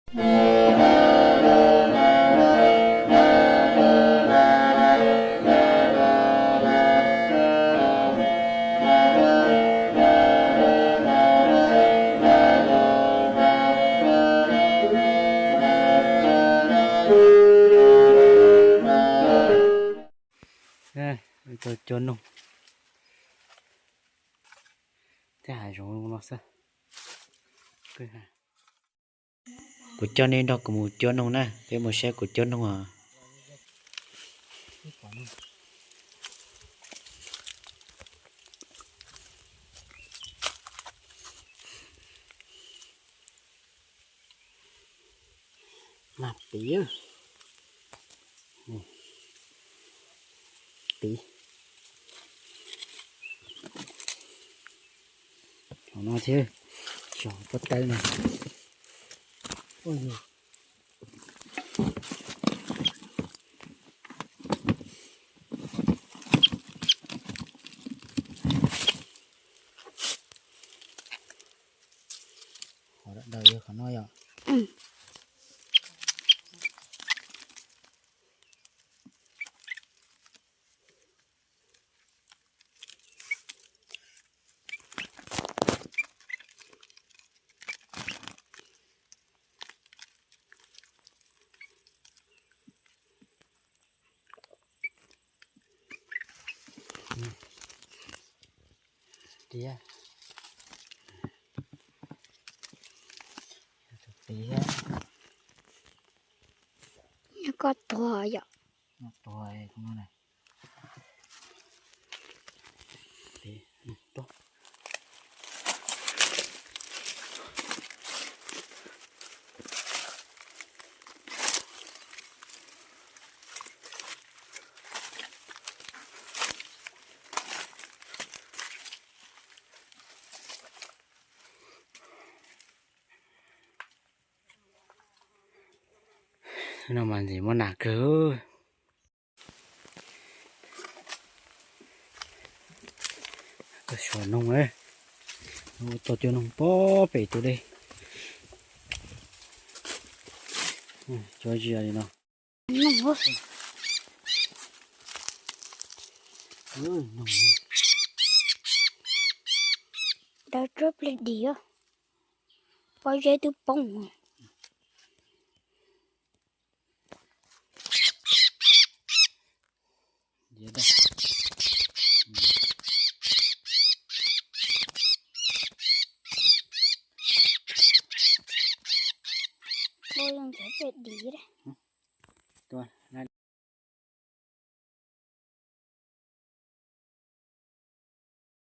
Cua noog thiab hav zoov no xwb. Kuv coj nej nrog kuv mus cua noog na, peb mus saib kuv cua noog os. Mas piv, piv. Hauv no thiab, tso pob tawb no. Qhov dav dav yog qhov no yom. Tiag, tiag. Koj tuag yom. Tuag no na. No mas ntxim muaj nas kawg. Koj suav noog, ua tau cua noog pob pem tus dej. Cua zias li no. Dav tsuab pliag dim, pob zeb twb poob.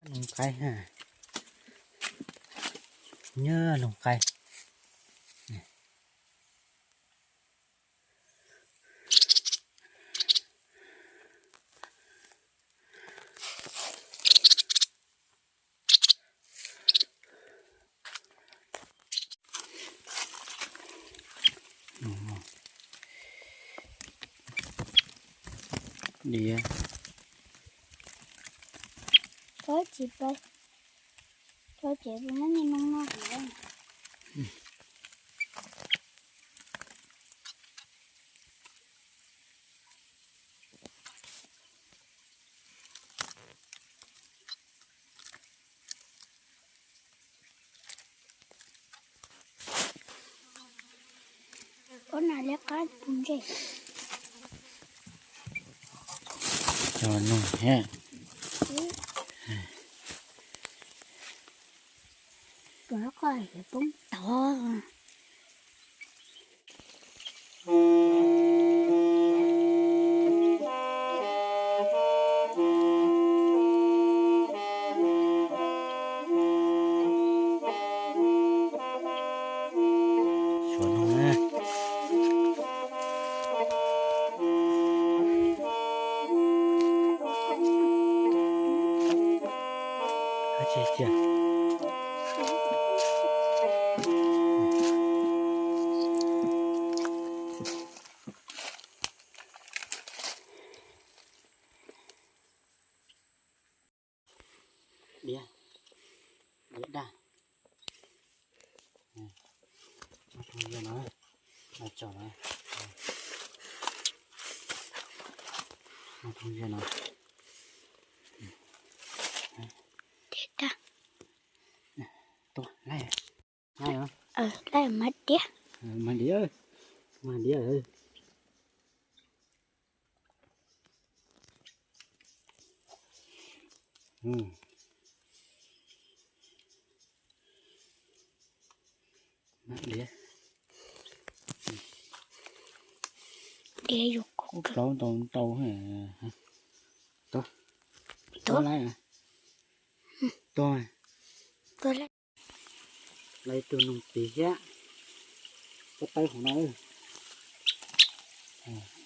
Noog qaib ha, nyob noog qaib. Diav. Tsis pab, tso ces kuv muab niag noog no hauv. Ua nas liab qab tus ntsej. Cov noog thiab. Tus no qoj poob tod. Suav noog na. Diav, diav daj. Ua no. Tso no. Thoob ntsia no. Deb tag. Tuaj laij. Laij, laij mas diab. Mas diab, mas diab. Mas diab. Diab yuav kub kawg. Plaub ntau ntau. Tuaj, tuaj laij. Tuaj, tuaj laij. Lawv tus noog tis thiab. Pob tawb hauv no.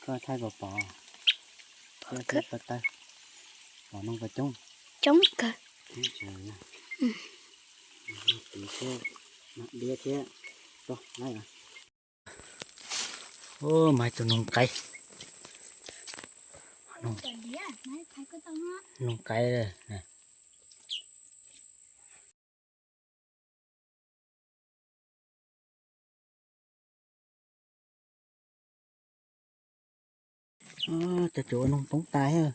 Koj thaij pom pom. Pob tawb, pom noog puas coob? Coob kawg. Noog tis thiab, mas diab thiab. Tuaj laij. Ub, mas tus noog qaib. Noog qaib. Cov cuav ua noog poob tas thiab.